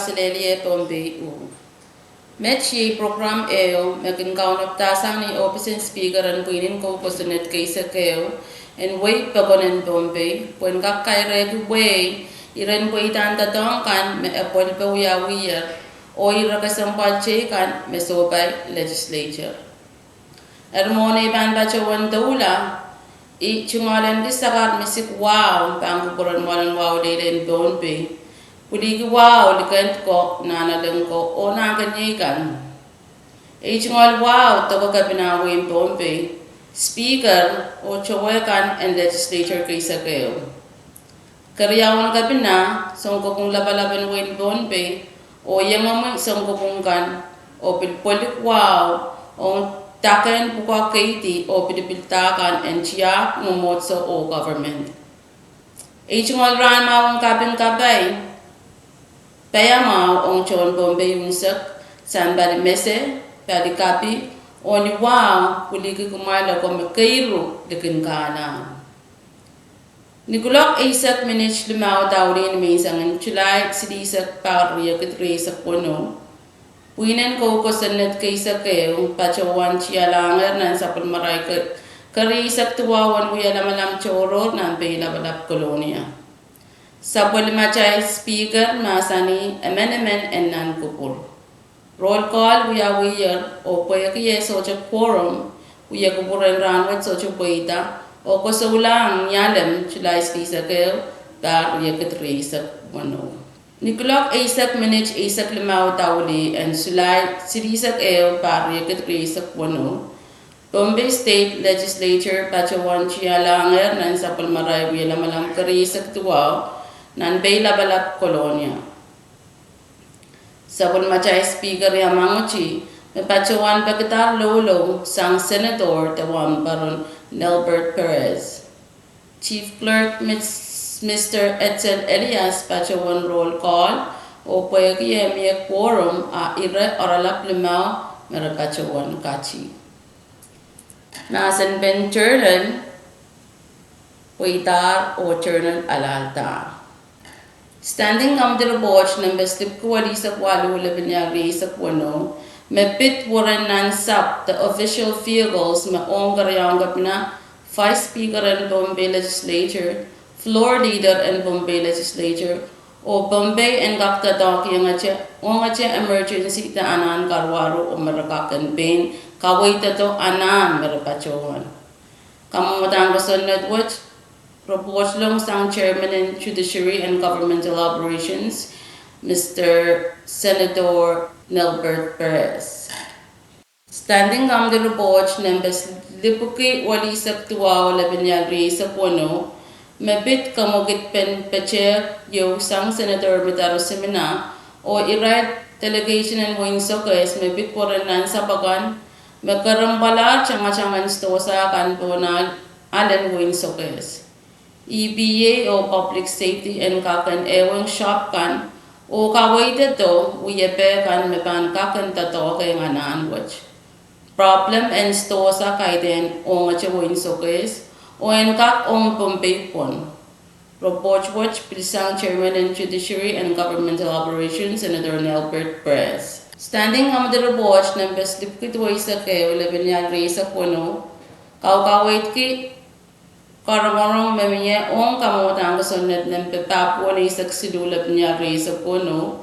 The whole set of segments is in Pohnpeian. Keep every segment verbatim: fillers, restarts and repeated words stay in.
Kaselehlie Pohnpei uh. Met iei prokram ehu me kin kaunopadahsang ni ohpis en Speaker en pwihn en kou kosonned keisek ehu en wehi pokon en Pohnpei pwehn kak kairehki wehi iren pweidahn doadoahk kan me e pwelpe wiawiher oh ire kesempwal teikan me sohpai legislature. Eri mwohn ei pahn patohwan doula, I tungoal en kisakar misik wahu pahn kupwuren Mwalen Wahu Leilei en Pohnpei, pwilikihdi wahu likend ko, nanalek ko oh nahnkeniei kan. Ei tungoal wahu deke kepina wehin Pohnpei, Speaker oh towe kan en legislature keisek ehu. Keriaun kepina, sounkopwung lapalap en wehin Pohnpei, oh iengomwi sounkopwung kan, oh pil pwelik wahu ong dakehn pwukoa keidi oh pilipilda kan en tiahk, mwomwohdiso oh government. Ei tungoal rahn mwahu en kaping kapai paiamwahu ong tohn Pohnpei unsek, sang pali mese, pali kapi, oh ni wahu pwilikihdi kumwail ako me keiru likin kahlap. Ni kuloak eisek minit limau daulih ni menseng en Sulai silihsek, pahr riekid rieisek weneu, pwihn en kou kosonned keisek ehu patohwan tialahngehr nan sapwellimarail kerieisek duwau en wia lamalam tohrohr nan Peilapalap, Kolonia. Sapwellimatail Speaker mahsanih emenemen en nan kupwur. Roll call wiawiher, oh pwehki eh sohte quorum, wie kupwur en rahnwet sohte pweida, oh koasoulahng ni alem Sulai silihsek ehu, pahr riekid rieisek weneu. Ni kuloak eisek minit eisek limau daulih en Sulai silihsek ehu, pahr riekid rieisek weneu, Pohnpei State Legislature patohwan tialahngehr nan sapwellimarail wie lamalam kerieisek duwau nan Peilapalap, Kolonia. Sapwellimatail Speaker iamwangiti me patohwan pekidar loulou sang Senator de wahnpoaron Nelbert Perez. Chief Clerk Mister Edsel Elias patohwan roll call, oh pwehki eh mie quorum, a ire oaralap limau me re patohwan kati. Mahsen pen journal pweidar oh journal aladahr. Standing Committee Report nempe silipwiki welisek waluh, lepin ial rieisek weneu, me pid weren nan sap de official vehicles me ong keriaun kepina, Vice Speaker en Pohnpei Legislature, Floor Leader en Pohnpei Legislature, oh Pohnpei en kak doadoahkihieng ongete emergency de anahn karuwaru oh me re kak en pein kaweidodo anahn me re patohwan. Kamwadahn kosonned wet, report lohng sang Chairman en Judiciary and Governmental Operations, Mister Senator Nelbert Perez. Standing Committee Report nempe silipwiki welisek duwau, lepin ial rieisek weneu, me pid kamwekid pen petehk ieu sang Senator Mitaro Simina oh irail delegation en wehin Sokehs me pid weren nan sap akan, me kerempwalahr tangatang en sidohsa kan pohn alen wehin Sokehs. EPA oh Public Safety en kak en ehweng shop kan oh kaweidodo wiepe kan me pahn kak en doadoahkihieng anahn wet. Problem en sidohsa kaidehn ongete wehin Sokehs oh en kak ong Pohnpei pwon. Report wet pil sang Chairman en Judiciary and Governmental Operations, Senator Nelbert Perez. Standing Committee Report nempe silipwiki duweisek ehu, lepin ial rieisek weneu, kaukaweidki karongorong me mie ong kamwadahn kosonned nempe pahieu eisek siluh, lepin ial rieisek weneu,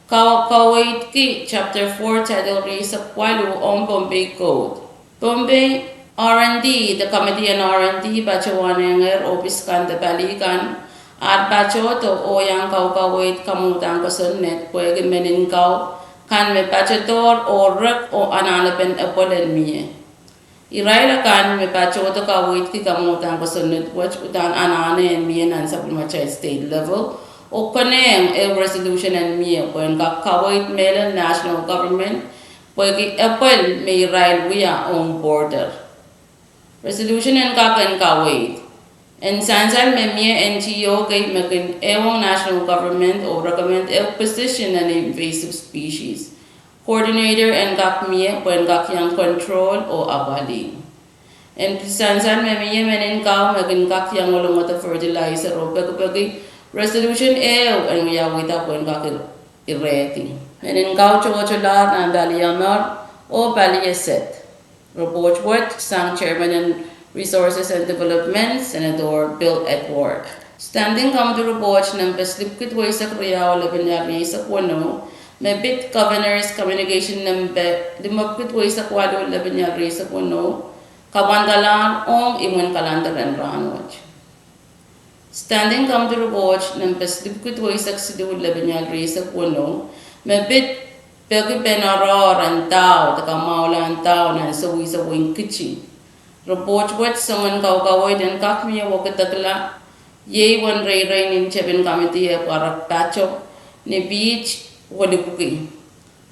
kaukaweidki Chapter four, Title rieisek waluh ong Pohnpei Code. Pohnpei R and D de Committee en R and D patohwan ehngehr ohpis kan de pali kan, ar patohdo oh iang kaukaweid kamwadahn kosonned pwehki menin kau kan me patohdohr oh rek oh anahnepen epwel en mie. Irail akan me patohdo kaweidki kamwadahn kosonned wet uhdahn anahne en mie nan sapwellimatail state level, oh konehng ehu resolution en mie pwehn kak kaweid mehlel national government pwehki epwel me irail wia ong border. Resolution en kak en kaweid en sansal me mie en T O kei me kin ehwong national government oh recommend ehu position en invasive species coordinator en kak mie pwehn kak iang control oh apwalih. En pil sansal me mie menin kau me kin kak iang olongodo fertilizer oh pekipeki resolution ehu en wiawihda pwehn kak irehdi. Mehn en kau tohtohlahr nan pali Amar oh pali Esed. Repwoht wet sang Chairman en Resources and Development, Senator Bill Edward. Standing Committee Report nempe silipwiki duweisek riau, lepin ial rieisek weneu, me pid Governor's Communication nempe limepwiki duweisek waluh, lepin ial rieisek weneu, kapwandalahr ong imwin kalender en rahnwet. Standing Committee Report nempe silipwiki duweisek siluh, lepin ial rieisek weneu, me pid peki pehn oaroahr en dau de kamwahulahn dau nan sewese wein Kiti. Repwoht wet songen kaukaweid en kak mie wekidekla, iei uwen reirei nin tepin committee e pwarek pato ni piht welipwiki.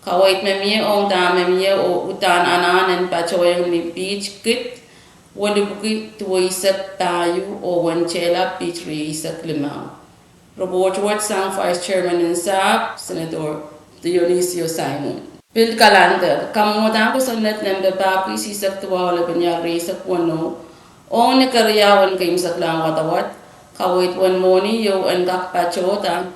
Kaweid me mie ong dahme mie oh uhdahn anahn en patohwong ni piht kid welipwiki duweisek pahieu oh wen tehla piht rieisek limau. Repwoht wet sang Vice Chairman en sahpw, Senator Dionisio Simon. Pil kalender, kamwomwodahn kosonned nempe pahpwiki isihsek duwau, lepin ial rieisek weneu, ong ni keriau en keimwseklahn wadawad, kaweid wen mwohni ieu en kak patohda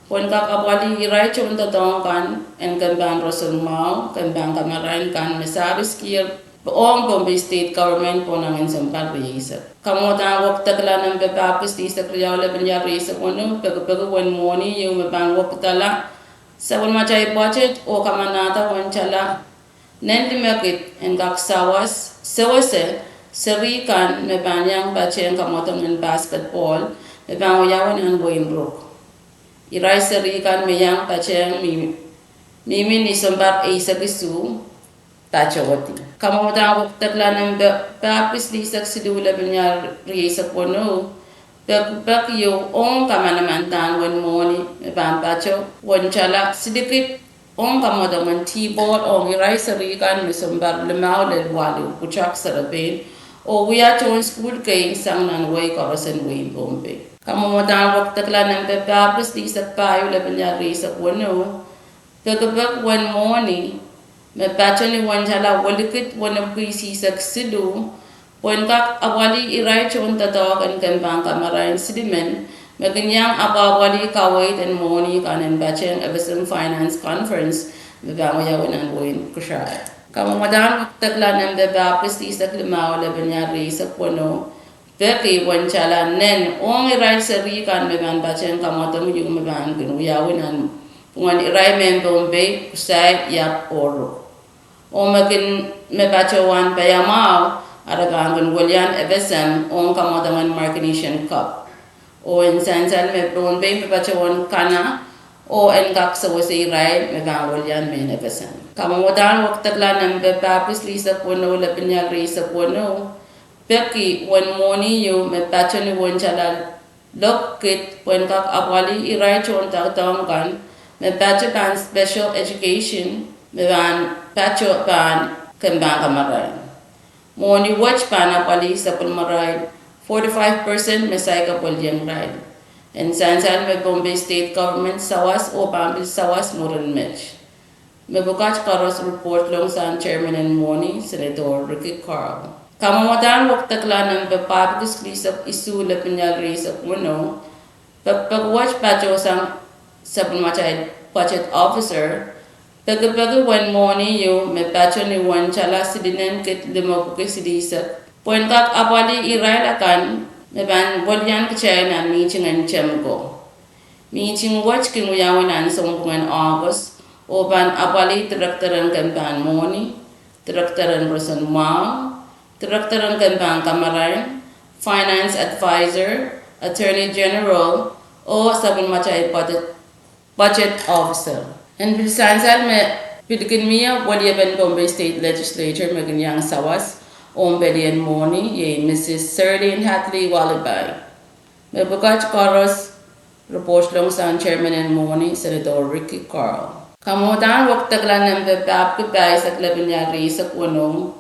pwehn kak apwalih irail tohndoadoahk kan en kempahn roson mwahu, kempahn kamarain kan me servicekier ong Pohnpei State Government pohn angin sounpar rieisek. Kamwomwodahn wekidekla nempe pahpwiki silihsek riau, lepin ial rieisek weneu, pekipeki wen mwohni ieu me pahn wekidala sapwellimatail budget oh kamanahda wen tala nen limekid en kak sawas, sewese seri kan me pahn iang patehng kamwadong en basketball me pahn wiawi nan wehin Ruk. Irail seri kan me iang patehng mihmi ni sounpar eisek isuh patohdi. Kamwomwodahn wekidekla nempe pahpwiki silihsek siluh, lepin ial rieisek weneu, pekipeki ieu ong kamanamandan wen mwohni me pahn pato wen tala silikid ong kamwadong en T-ball ong irail seri kan me sounpar limau lel waluh pwutak serepein oh wia tohn sukuhl kei sang nan wehi koaros en wehin Pohnpei. Kamwomwodahn wekidekla nempe pahpwiki silihsek pahieu, lepin ial rieisek weneu, pekipeki wen mwohni me pato ni wen tala welikid wenepwiki isihsek siluh, pwehn kak apwalih irail tohndoadoahk en kempahn kamarain silimen, me kin iang apwahpwalih kaweid en mwohni kan en patehng FSM Finance Conference me pahn wiawi nan wehin Kosrae. Kamwomwodahn wekidekla nempe pahpwiki silihsek limau, lepin ial rieisek weneu, peki wen tala nen ong irail seri kan me pahn patehng kamwadong ieu me pahn kin wiawi nan pwungen irail mehn Pohnpei, Kosrae, Iap oh Ruk. Oh me kin, me patohwan paiamwahu, ara pahn kin welian FSM ong kamwadong en Micronesian Cup. Oh en sansal me Pohnpei me patohwan kana, oh en kak sewese irail me pahn welian mehn FSM. Kamwomwodahn wekidekla nempe pahpwiki silihsek weneu, lepin ial rieisek weneu, peki wen mwohni ieu me pato ni wen tala lokid, pwehn kak apwalih irail tohndoadoahk kan me pato pahn special education, me pahn pato pahn kempahn kamarain. Mwohni wet pahn apwalih sapwellimarail forty-five percent me saikinte pwelieng irail. En sansal me Pohnpei State Government sawas oh pahn pil sawas mwurin met. Mepwukat koaros repwoht lohng sang Chairman en mwohni, Senator Ricky Carl. Kamwomwodahn wekidekla nempe pahpwiki silihsek isuh, lepin ial rieisek weneu, pekipeki wet patohsang sapwellimatail Budget Officer, pekipeki wen mwohni ieu me pato ni wen tala silinen kid limepwiki silihsek, pwehn kak apwalih irail akan me pahn welian kitail nan mihting en temko. Mihting wet kin wiawi nan sounpwungen August, oh pahn apwalih Director en kempahn mwohni, Director en roson mwahu, Director en kempahn kamarain, Finance Advisor, Attorney General, oh sapwellimatail Budget, Budget Officer. En pil sansal me pil kin mie weliepen Pohnpei State Legislature me kin iang sawas ong pelien mwohni, iei Mrs Serlin Hadley Walubai. Mepwukat koaros repwoht lohng sang Chairman en mwohni, Senator Ricky Carl. Kamwomwodahn wekidekla nempe pahpwiki pahisek, lepin ial rieisek weneu,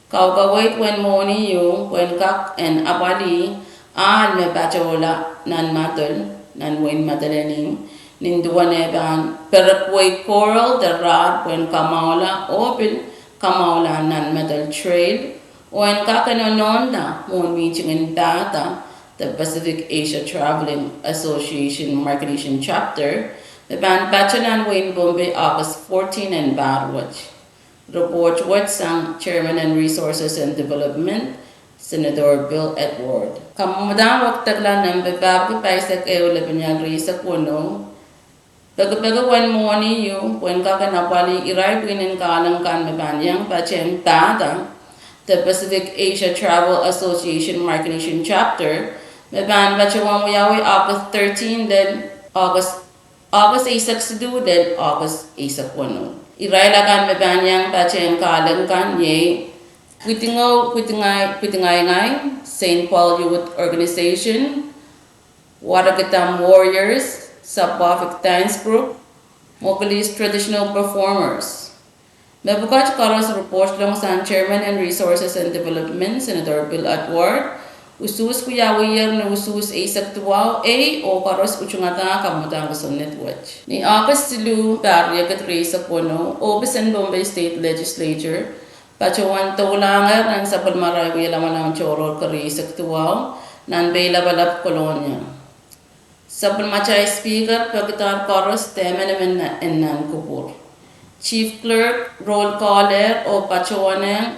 kaukaweid wen mwohni ieu pwehn kak en apwalih ahl me patohla nan Madol, nan wehin Madolenihmw, nin duwen eh pahn perekwei coral de rahr pwehn kamwahula oh pil kamwahula nan Madol Trail, oh en kak en onohnda mwohn mihting en pahda de Pacific Asia Travelling Association Micronesian Chapter, me pahn patoh nan wehin Pohnpei August fourteen en pahr wet. Ripoht wet sang Chairman en Resources and Development, Senator Bill Edward. Kamwadang wekidekla nempe pahpwiki pahisek ehu lepin ial rieisek weneu, pekipeki wen mwohni ieu pwehn kak en apwalih irail pwihn en kahleng kan me pahn iang patehng PATA, de Pacific Asia Travel Association Micronesian Chapter, me pahn patohwan wiawi August thirteen lel August, August eisek siluh lel August eisek weneu. Irail akan me pahn iang patehng kahleng kan iei Pwidingou Pwidingai Pwidingaingai, Saint Paul Youth Organization, Warakidam Warriors, Sapwavik Dance Group, Mokilis Traditional Performers. Mepwukat koaros ripoht lohng sang Chairman en Resources and Development, Senator Bill Edward, usuhs wiawiher ni usuhs eisek duwau ei oh koaros utungada kamwadang kosonned wet. Ni August siluh pahr riekid rieisek weneu, ohpis en Pohnpei State Legislature patohwan doulahngehr nan sapwellimarail wielamalam tohrohr kerieisek duwau nan Peilapalap, Kolonia. Sapwellimatail Speaker pekidar koaros de emenemen en nan kupwur. Chief Clerk roll call-ehr oh patohwanehng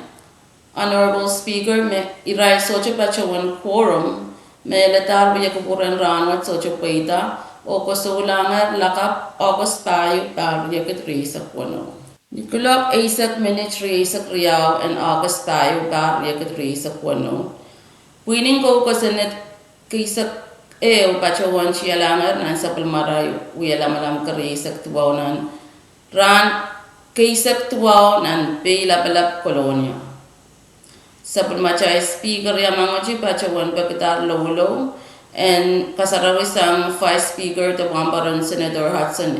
Honorable Speaker me irail sohte patohwan quorum me ledahr wia kupwur en rahnwet sohte pweida, oh kosoulahngehr lakapw August pahieu pahr riekid rieisek weneu. Ni kuloak eisek minit rieisek riau en August pahieu pahr riekid rieisek weneu, pwihn en kou kosonned keisek ehu patohwan tialahngehr nan sapwellimarail wielamalam kerieisek duwau nan rahn keisek duwau nan Peilapalap, Kolonia. Sapwellimatail Speaker iamangoti patohwan pekidar loulou en kasarawi sang Vice Speaker de wahnpoaron Senator Hudson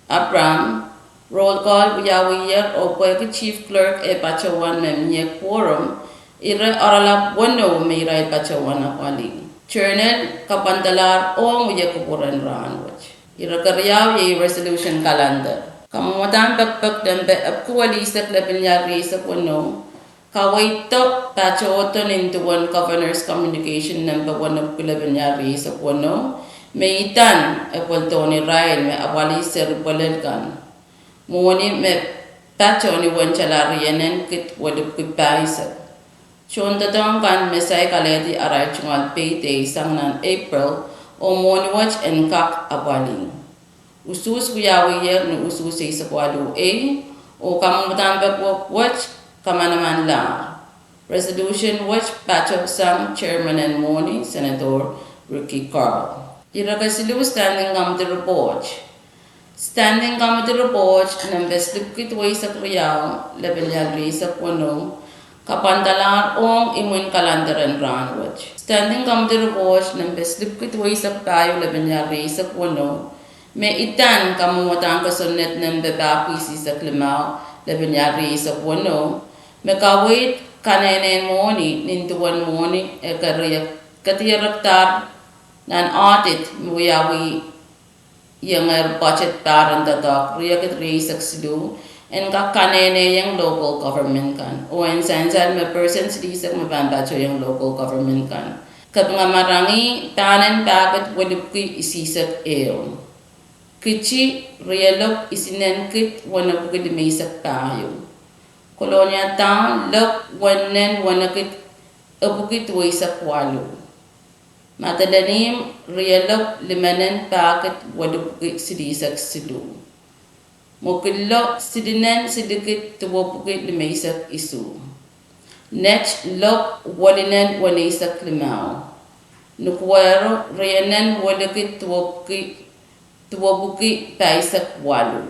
Abraham, roll call wiawiher oh pwehki Chief Clerk e patohwan me mie quorum, ire oaralap weneu me irail patohwan apwalih. Journal kapwandalahr ong wia kupwur en rahnwet. Ire keriau iei resolution calendar. Kamwadang pekipek nempe epwiki welisek lepin ial rieisek weneu, kaweid patohdo nin duwen Governor's Communication nempe wenepwiki lepin ial rieisek weneu, me idan epwel dohn irail me apwalih seri pwelel kan. Mwohni me patoh ni wentala rienen kid welipwiki pahisek. Tohndoadoahk kan me saik alehdi arail tungoal payday sang nan April, oh mwohni wet en kak apwalih. Usuhs wiawiher ni usuhs eisek waluh ei, oh kamwadang pekipek wet kamanamanlahr. Resolution wet patoh sang Chairman en mwohni, Senator Ricky Carl. Ire kesiluh, Standing Committee Report. Standing Committee Report nempe silipwiki duweisek riau lepin ial rieisek weneu, kapwandalahr ong imwin calendar en rahnwet. Standing Committee Report nempe silipwiki duweisek pahieu lepin ial rieisek weneu, me idan kamwadang kosonned nempe pahisek limau lepin ial rieisek weneu, me kaweid kanehnen mwohni nin duwen mwohni e kedierekdahr nan audit me wiawi iengehr budget pahr en doadoahk riekid rieisek siluh, en kak kanehnehiong local government kan, oh en sansal me percent silihsek me pahn patohiong local government kan. Kapinga marangi, Panen pahkid welipwiki isihsek ehu. Kiti, rielopw isinen kid wenepwiki limeisek pahieu. Kolonia Town, lopw wenenen wenekid epwiki duweisek waluh. Madolenihmw, rielopw limenen pahkid welipwiki silihsek siluh. Mwokillo, silinen silikid duwepwiki limeisek isuh. Net, lopw welinen weneisek limau. Nukuero, rienen welikid duwepwiki, duwepwiki pahisek waluh.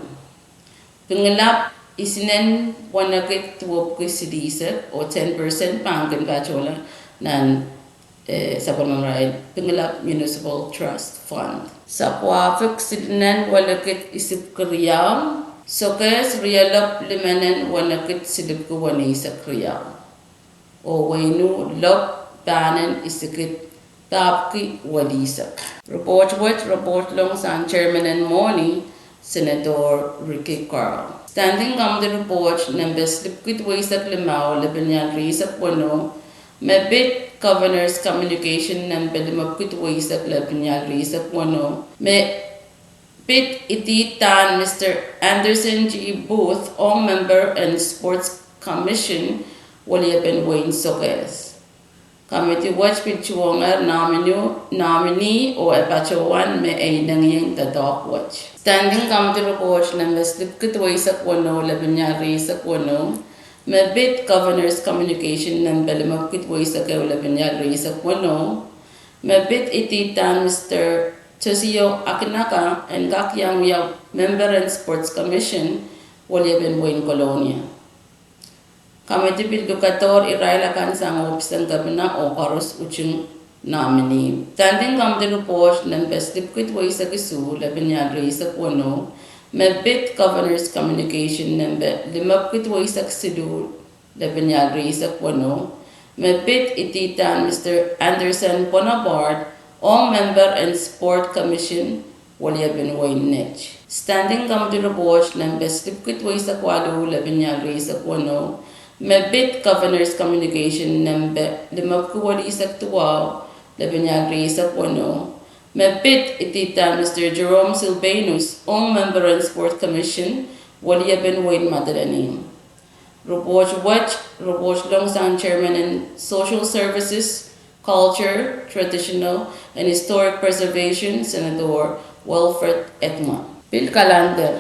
Pingilap, isinen wenekid duwepwiki silihsek, oh ten percent pahn kin patohla nan, eh, sapwellimarail Pingilap Municipal Trust Fund. Sapwavik, silinen wenekid isipwiki riau. Sokehs, rielopw limenen wenekid silipwiki weneisek riau. Oh wehin Wu, lopw panen isikid pahpwiki welihsek. Report wet report lohng sang Chairman en mwohni, Senator Ricky Carl. Standing Committee Report nempe silipwiki duweisek limau lepin ial rieisek weneu, me pid Governor's Communication nempe limepwiki duweisek lepin ial rieisek weneu, me Pid idihdan Mr Anderson G Booth ong memper en Sports Commission, weliepen wehin Sokehs. Kamidi wet pil tuhwongehr nominee oh e patohwan me e inengieng doadoahk wet. Standing Committee Report nempe silipwiki duweisek weneu, lepin ial rieisek weneu, me pid Governor's Communication nempe limepwiki duweisek ehu, lepin ial rieisek weneu, me pid idihdan Mr Tosio Akinaka en kak iang wia memper en Sports Commission, weliepen wehin Kolonia. Kamidi pil lukedohr irail akan sang ohpis en kepina oh koaros utung nominee. Standing Committee Report nempe silipwiki duweisek isuh, lepin ial rieisek weneu, me pid Governor's Communication nempe limepwiki duweisek siluh, lepin ial rieisek weneu, me pid idihdan Mr Anderson Bonaparte ong memper en Sports Commission, weliepen wehin Nett. Standing Committee Report nempe silipwiki duweisek waluh, lepin ial rieisek weneu, me pid Governor's Communication nempe limepwiki welisek duwau, lepin ial rieisek weneu, me pid idihdan Mr Jerome Sylvanus ong memper en Sports Commission, weliepen wehin Madolenihmw. Report wet, report ong sang Chairman en Social Services, Culture, Traditional and Historic Preservation, Senator Wilfred Edmund. Pil kalander.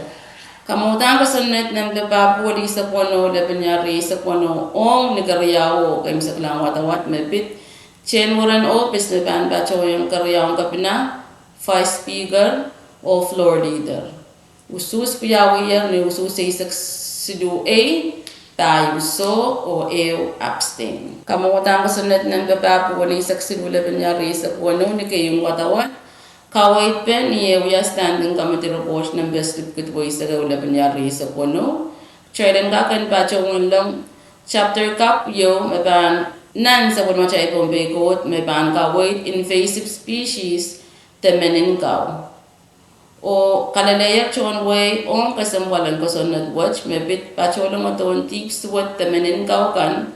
Kamwadang kosonned nempe papah welisek weneu, lepin ial rieisek weneu, ong ni keriau oh keimwseklahn wadawad, me pid January en ohpis me pahn patohiong keriaun kepina, Vice Speaker oh Floor Leader. Usuhs wiawiher ni usuhs eisek siluh ei, pahieu soh oh ehu abstain. Kamwadang kosonned nempe papah weneisek siluh, lepin ial rieisek weneu, ni keieun wadawad, kaweid pe ni eh wia Standing Committee Report nempe silipwiki duweisek ehu, lepin ial rieisek weneu, kitail en kak en patohwan lelong chapter kapw ieu me pahn nan sapwellimatail Pohnpei Code me pahn kaweid invasive species de meninkau. Oh kalelehier tohn wehi ong kesempwal en kosonned wet me pid patohlongodo dihp suwed de meninkau kan,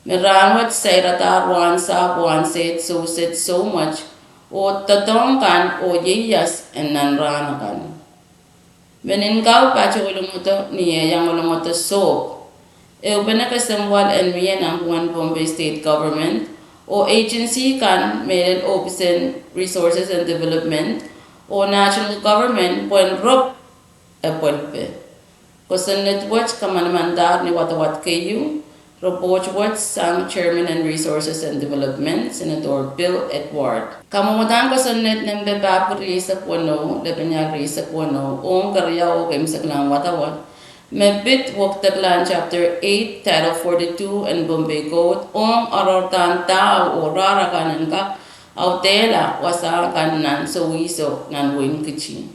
me rahnwet sairadahr wahnsahpw, wahnsehd, sousehd, soumwet, oh doadoahk kan oh ieias en nan rahn akan. Meninkau patohlongodo ni eh iang olongodo sohp. Ehupene kesempwal en mie nan pwungen Pohnpei State Government oh agency kan, mehlel ohpis en Resources and Development oh National Government, pwehn rop epwelpe. Kosonned wet kamanamandahr ni wadawad keieu. Report wet sang Chairman en Resources and Development, Senator Bill Edward. Kamwadang kosonned nempe papah rieisek weneu, lepin ial rieisek weneu, ong keriau oh keimwseklahn wadawad, me pid wekdeklahn chapter eight, title forty-two en Pohnpei Code ong oaroahrdahn dahw oh rahr akan en kak audehla wasa kan nan sewese nan wehin Kiti.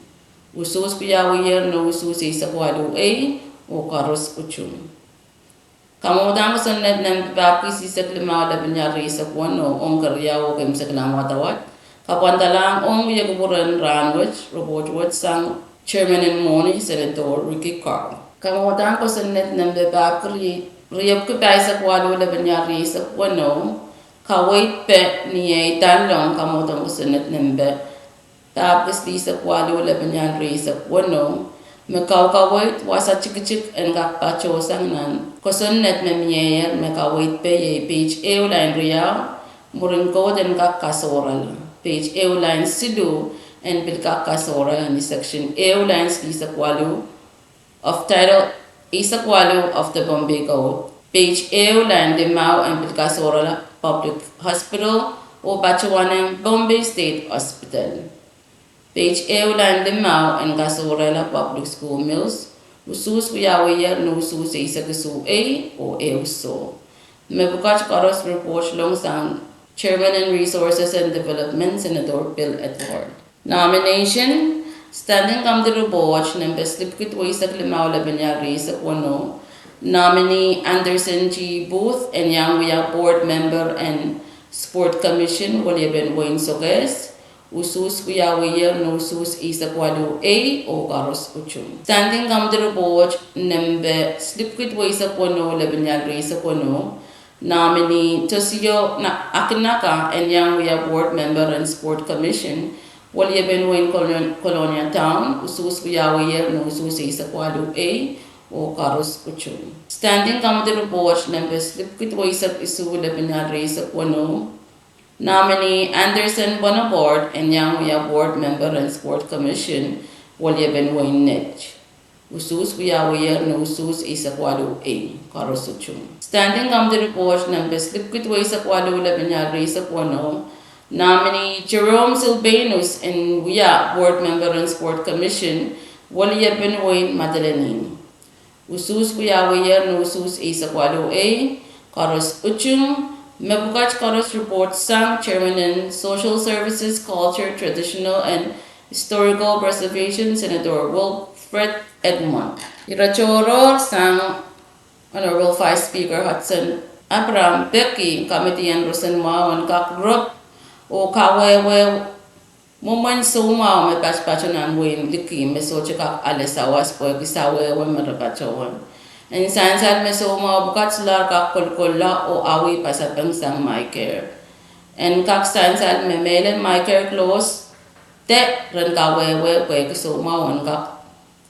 Usuhs wiawiher ni usuhs eisek waluh ei, oh koaros utung. Kamwadang kosonned nempe papah isihsek limau, lepin ial rieisek weneu, ong keriau oh keimwseklahn wadawad, kapwandalahng ong wia kupwuren rahnwet. Report wet sang Chairman en Mohni, Senator Ricky Carl. Kamwadang kosonned nempe papah riepwiki pahisek waluh, lepin ial rieisek weneu, kaweid pe ni eh idalong kamwadang kosonned nempe papah silihsek waluh, lepin ial rieisek weneu, me kaukaweid wasa tikitik en kak patohsang nan kosonned me mieier, me kaweid pe iei page ehu, line riau, mwurin code en kak kasohrala. Page ehu, line siluh, en pil kak kasohrala ni section ehu, line silihsek waluh of title eisek waluh of the Pohnpei Code. Page ehu, line limau, en pil kasohrala Public Hospital oh patohwanen Pohnpei State Hospital. Page ehu, line limau, en kasohrala Public School Mills. Usuhs wiawiher ni usuhs eisek isuh ei oh ehu soh. Mepwukat koaros report ong sang Chairman en Resources and Development, Senator Bill Edward. Nomination. Standing Committee Report nempe silipwiki duweisek limau, lepin ial rieisek weneu, nominee Anderson G Booth en iang wia board memper en Sports Commission, weliepen wehin Sokehs. Usuhs wiawiher ni usuhs eisek waluh ei, oh koaros utung. Standing Committee Report nempe silipwiki duweisek weneu, lepin ial rieisek weneu, nominee Tosio Akinaka en iang wia board memper en Sports Commission, weliepen wein Kolonia Town, usuhs wiawiher ni usuhs eisek waluh ei, oh koaros utung. Standing Committee Report nempe slip kituweisek isuh, lepin ial rieisek weneu, nominee Anderson Bonaparte en iang wia board member en Sport Commission, weliepen wein Net, usuhs wiawiher ni usuhs eisek waluh ei, koaros utung. Standing Committee Report nempe slip kituweisek waluh, lepin ial rieisek weneu, nominee Jerome Sylvanus en wia board member en Sport Commission, weliepen wein Madolenihmw, usuhs wiawiher ni usuhs eisek waluh ei, koaros utung. Mepwukat koaros report sang chairman en Social Services, Culture, Traditional and Historical Preservation, Senator Wilfred Edmund. Ire tohrohr sang Honorable Vice Speaker Hudson Abraham peki committee en roson mwahu en kak rop oh kawehwe mwomwen soumwahu me patopato nan wehin liki me sohte kak ale sawas pwehki sawehwe me re patohwan. En sansal me soumwahu pwukat solahr kak kolkola oh awi pasapeng sang MICARE. En kak sansal me mehlel MICARE close de ren kawehwe pwehki soumwahu en kak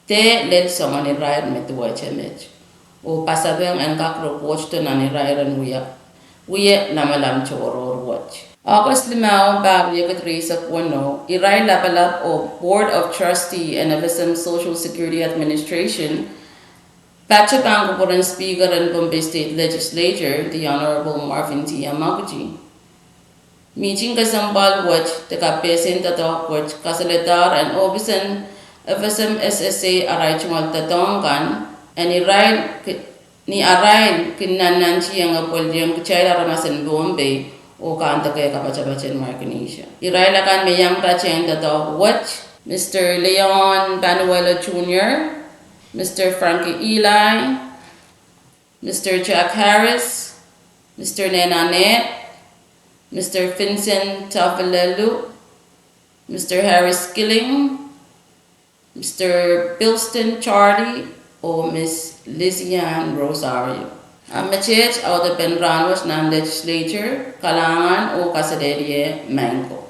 dehr lel soangen irair me duwehte met, oh pasapeng en kak report nan irair en wie lamalam tohrohr wet. August limau, pahr riekid rieisek weneu, irail lapalap oh Board of Trustee en FSM Social Security Administration patopato pahn kupwuren Speaker en Pohnpei State Legislature, the Honorable Marvin T. Yamaguchi. Mihting kesempwal wet de kapehsen doadoahk wet kasalehdahr en ohpis en FSM SSA arail tungoal doadoahk kan, en irail ki, ni arail kin nannantieng epweldiong kitail aramas en Pohnpei oh kaunekehn kapatapat en Micronesia. Irail akan me iang patehng doadoahk wet, Mr. Leon Panuelo Junior, Mr. Frankie Eli, Mr. Jack Harris, Mr. Nena Ned, Mr. Vincent Tavelelu, Mr. Harry Skilling, Mr. Bilston Charlie, oh Miss Lizzie Ann Rosario. A meteht audepen rahnwet nan Legislature, kalahngan oh kaselehlie maing ko.